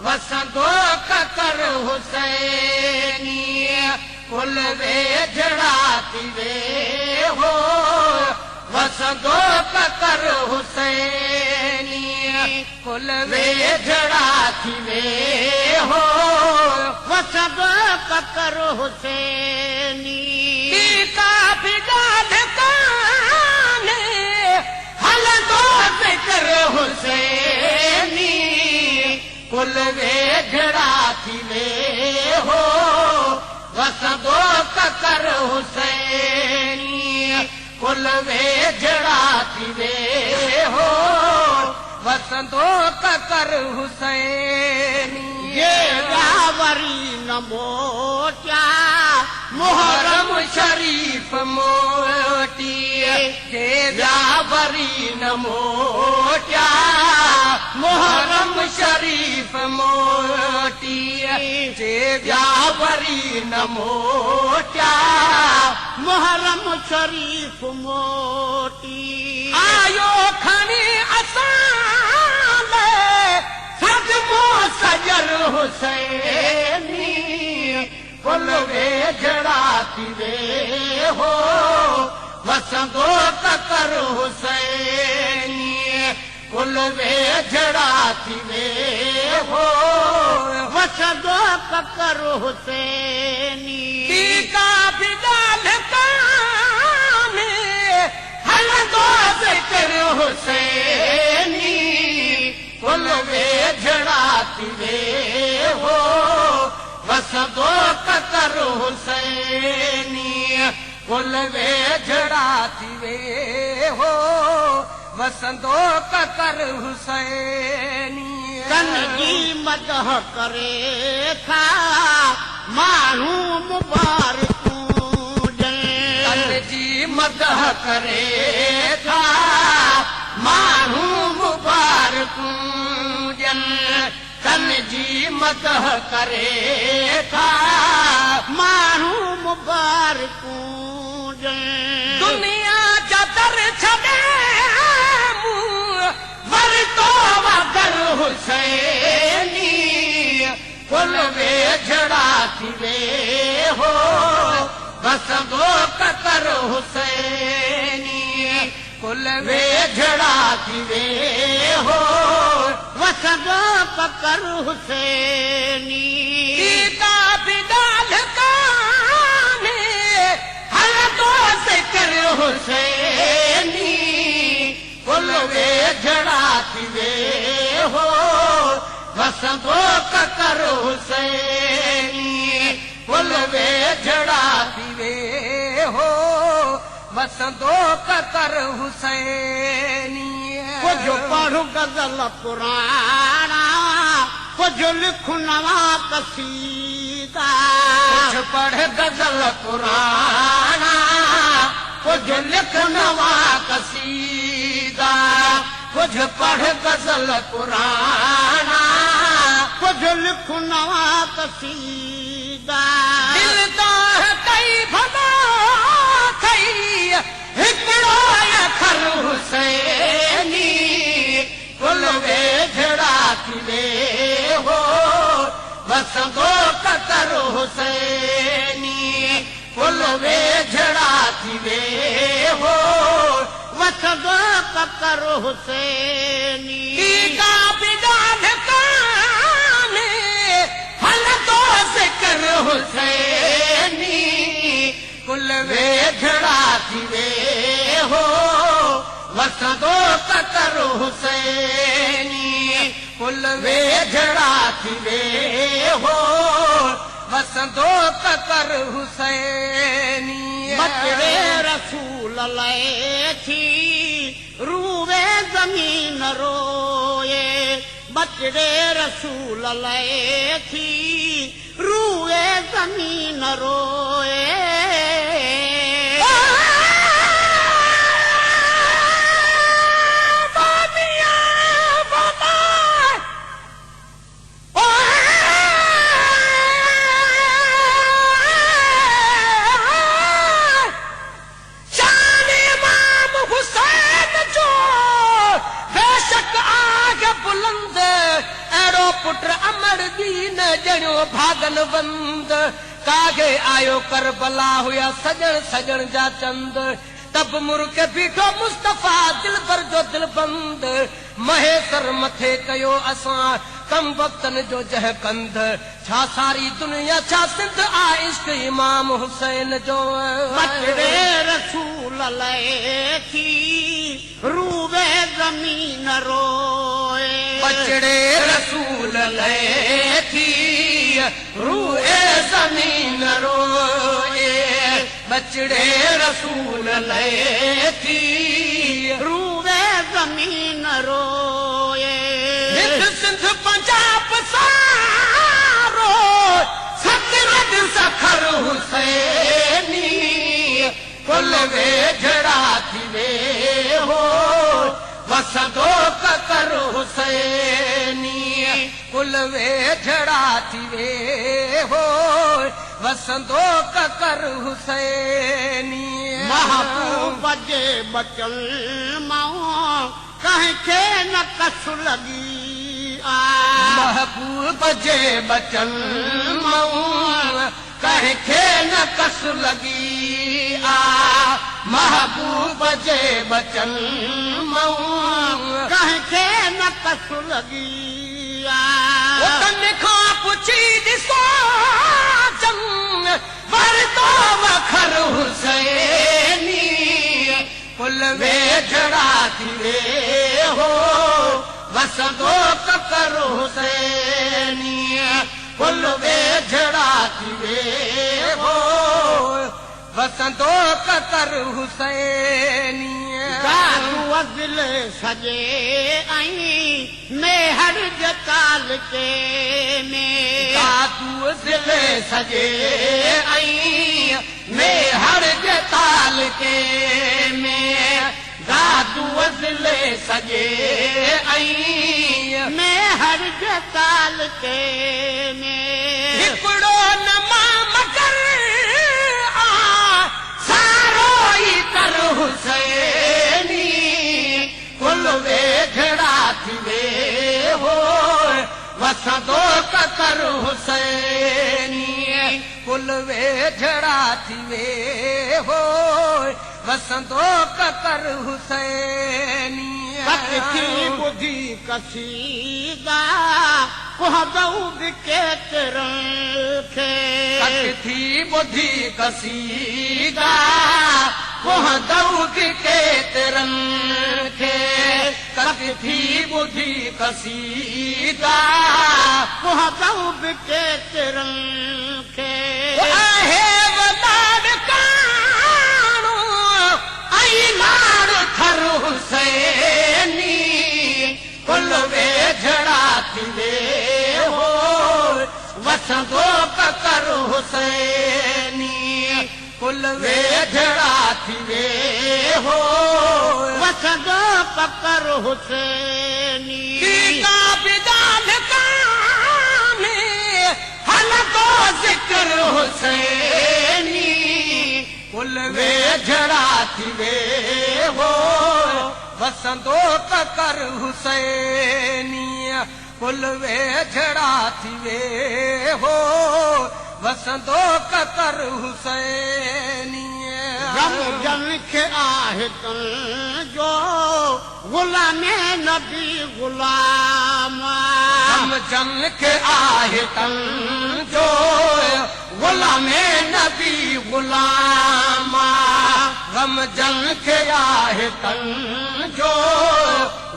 وسندو ڪڪر حسيني، ڪل ويجهڙا ٿي ويهو. وسندو ڪڪر حسيني، ڪل ويجهڙا ٿي ويهو. وسندو ڪڪر حسيني. ٻي ڪا به ڳالهه ڪانهي، هلندو ذڪر حسيني، ڪل ويجهڙا ٿي ويهو. وسندو ڪڪر حسيني، ڪل ويجهڙا ٿي ويهو. وسندو ڪڪر حسيني. جي ويا وري نه موٽيا، محرم شريف موٽي. جي ويا وري نه موٽيا، محرم شريف موٽي. جي ويا وري نه موٽيا، محرم شريف موٽي. آيو کڻي اسان لاءِ صدمو سڄر حسيني، ڪل ويجهڙا ٿي ويهو. وسندو ڪڪر حسيني، ڪل ويجهڙا ٿي ويهو. وسندو ڪڪر حسيني. ٻي ڪا به ڳالهه ڪانهي، هلندو ذڪر حسيني، ڪل ويجهڙا ٿي ويهو. وسندو ڪڪر حسيني، ڪل ويجهڙا ٿي ويهو. وسندو ڪڪر حسيني. ڪن جي مدح ڪري ٿا، ماڻهو مبارڪون ڪن ڏين. جي مدح ڪري ٿا، ماڻهو مبارڪون ڏين. ڪن جي مدح ڪري ٿا، ماڻهو مبارڪون ڏين. دنيا جا در ڇڏي مون ورتو آ در حسيني، ڪل ويجهڙا ٿي ويهو. وسندو ڪڪر حسيني، ڪل ويجهڙا ٿي ويهو. وسندو ڪڪر حسيني. ٻي ڪا به ڳالهه ڪانهي، هلندو ذڪر حسيني، ڪل ويجهڙا ٿي ويهو. وسندو ڪڪر حسيني، ڪل ويجهڙا ٿي ويهو. وسندو ڪڪر حسيني. ڪجهه پڙهه غزل پراڻا، ڪجهه لک نوان قصيدا. ڪجهه پڙهه غزل پراڻا، ڪجهه لک نوان قصيدا. ڪجهه پڙهه غزل پراڻا، ڪجهه لک نوان قصيدا. دل دانهن ڪئي ڀلا ٿئي، هڪڙو اکر حسيني، ڪل ويجهڙا ٿي ويهو. وسندو ڪڪر حسيني، ڪل ويجهڙا ٿي ويهو. وسندو ڪڪر حسيني. ٻي ڪا به ڳالهه ڪانهي، هلندو ذڪر حسيني، ڪل ويجهڙا ٿي ويهو. وسندو ڪڪر حسيني، ڪل ويجهڙا ٿي ويهو. وسندو ڪڪر حسيني. ٻچڙي رسول لئي ٿي روئي زمين روئي. ٻچڙي رسول لئي ٿي روئي زمين روئي. شان امام حسين جو بيشڪ آهي بلند، اهڙو پٽ امڙ ڀاڳن وند. ڪاهي آيو ڪربلا هيا سڄڻ سڄڻ جا چند. ته به مرڪي بيٺو مصطفيٰ دلبر جو دلبند. مهيسر مٿي ڪيو اسان ڪم بختن جو جنهن ڪنڌ. ڇا ساري دنيا ڇا سنڌ آ عشق امام حسين جو. ٻچڙي رسول لئي ٿي روئي زمين روئي. ٻچڙي رسول لئي ٿي روئي زمين روئي. ٻچڙي رسول لئي ٿي روئي زمين روئي. هند سنڌ پنجاب سارو سترد سکر حسيني. ڪل ويجهڙا ٿي ويهو وسندو ڪڪر حسيني. ڪل ويجهڙا ٿي ويهو وسندو ڪڪر حسيني. محبوب جي بچل مان ڪنهن کي نه ڪس لڳي آ. محبوب جي بچل مان ڪنهن کي نه ڪس لڳي آ. محبوب جي بچل مان ڪنهن کي نه ڪس لڳي آ. وطن کان پڇي ڏسو جنگ ورتو وکر حسيني. ڪل ويجهڙا ٿي ويهو وسندو ڪڪر حسيني. ڪل ويجهڙا ٿي ويهو وسندو ڪڪر حسيني. دادو ضلعي سڄي ۽ ميهڙ جي تعلقي ۾. دادو ضلعي سڄي ۽ ميهڙ جي تعلقي ۾. دادو ضلعي سڄي ۽ ميهڙ جي تعلقي ۾. هڪڙو نه مان مگر آ سارو ئي تر حسيني. ڪل ويجهڙا ٿي ويهو وسندو ڪڪر حسيني. ڪل ويجهڙا ٿي ويهو وسندو ڪڪر حسيني. ڪڪ ٿي ٻڌي قصيدا پهندو به ڪيترن کي. ڪڪ ٿي ٻڌي قصيدا پهندو به ڪيترن کي. ڪڪ ٿي ٻڌي قصيدا پهندو به ڪيترن کي. آهي لاڙڪاڻو ۽ لاڙ ٿر حسيني. ڪل ويجهڙا ٿي ويهو وسندو ڪڪر حسيني. ڪل ويجهڙا ٿي ويهو وسندو ڪڪر حسيني. ڪا به ڳالهه ڪانهي هلندو ذڪر حسيني. ڪل ويجهڙا ٿي ويهو وسندو ڪڪر حسيني. ڪل ويجهڙا ٿي ويهو وسندو ڪڪر حسيني. غم جن کي آهي تن جو غلام نبي غلام. غم جن کي آهي تن جو غلام نبي غلام. غم جن کي آهي تن جو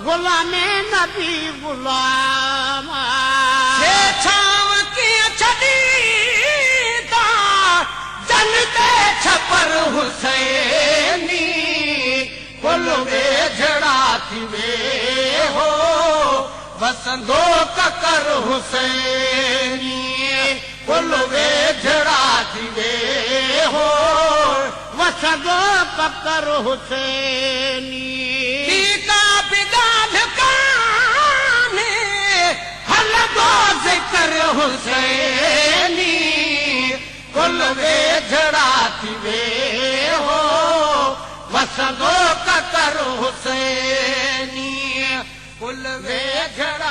غلام نبي غلام. ڇي ڇانو ڪيئن ڇڏيندا جن تي ڇپر حسيني. ڪل ويجهڙا ٿي ويهو وسندو ڪڪر حسيني. ڪل ويجهڙا ٿي ويهو وسندو ڪڪر حسيني. ڪا به ڳالهه ڪانهي هلندو ذڪر حسيني. ڪل ويجهڙا ٿي ويهو وسندو ڪڪر حسيني. ڪل ويجهڙا